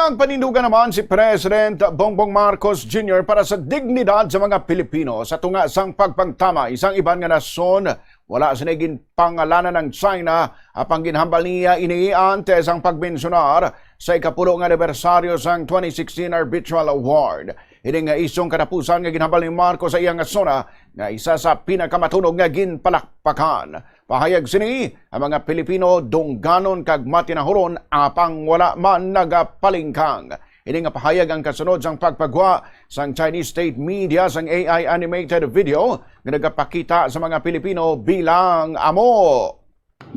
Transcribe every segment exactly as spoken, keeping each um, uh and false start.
Nagpanindugan naman si President Bongbong Marcos Junior para sa dignidad sa mga Pilipino sa tunga sang pagpangtama sang iban nga nasyon. Wala sini ginpangalanan ang China, apang ginhambal niya ini antes ang pagmensionar sa ikapulo nga anibersaryo sang twenty sixteen Arbitral Award. Ini nga isyong katapusan nga ginhambal ni Marcos sa iya nga SONA nga isa sa pinakamatunog nga ginpalakpakan. Pahayag sini, ang mga Pilipino dungganon kag matinahuron apang wala man nagapalingkang. Ini nga pahayag ang kasunod sang pagpagwa sang Chinese state media sang A I animated video nga nagapakita sa mga Pilipino bilang amo.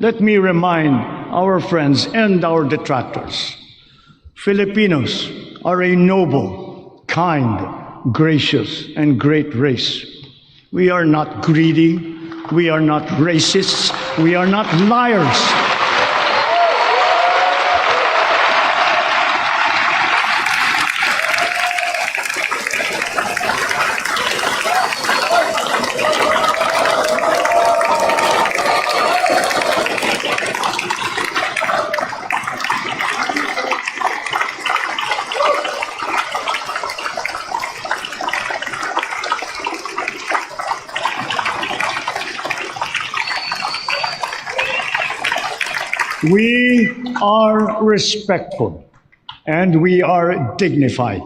Let me remind our friends and our detractors, Filipinos are a noble, kind, gracious, and great race. We are not greedy. We are not racists. We are not liars. We are respectful and we are dignified.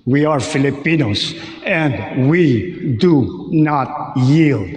We are Filipinos and we do not yield.